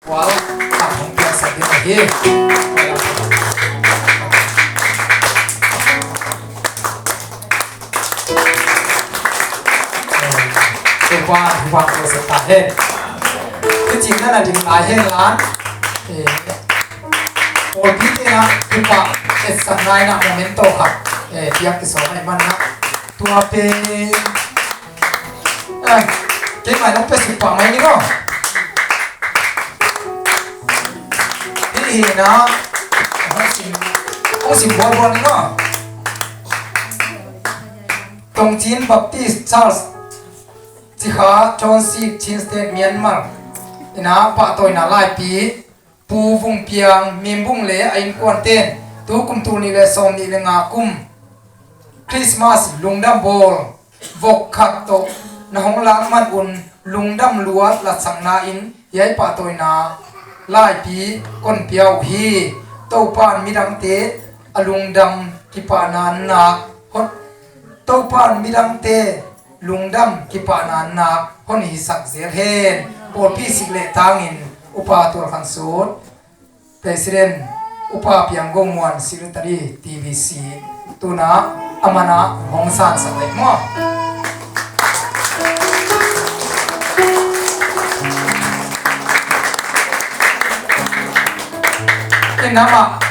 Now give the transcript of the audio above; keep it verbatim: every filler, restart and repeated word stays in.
Kual a hong piangsak ding ahi. Tupa, tupa ko sa ta hen. Kucing na na ding lai hen lan. Pawlpi te na tupa etsak nai na momento khat piak kisawm ai man na. Tua pen Keimah nong pia suk pah mai ni maw. Hih hi na. Hong sim, hong sim bualbual ni maw. Tongchin Baptist Church, Cikha Township, Chin State, Myanmar. Ina pahtawina laipi Pu Vung Piang Mim Bung le a innkuanten tu kum tul nih le sawm nih le nga kum Christmas lungdam bawl vok khat tawh na hong lak man un lungdam luat latsakna in hiai pahtawina laipi kon pia uh hi. Topan midangte a lungdam kipahna nak hon Topan midangte lungdam kipahna nak hon hisak zel hen. Pawlpi sik leh tangin Upa Tual Khan Sut, President, Upa Piang Go Muan, Secretary, T B C, tuna a mana hong sansak leh maw. Ina mah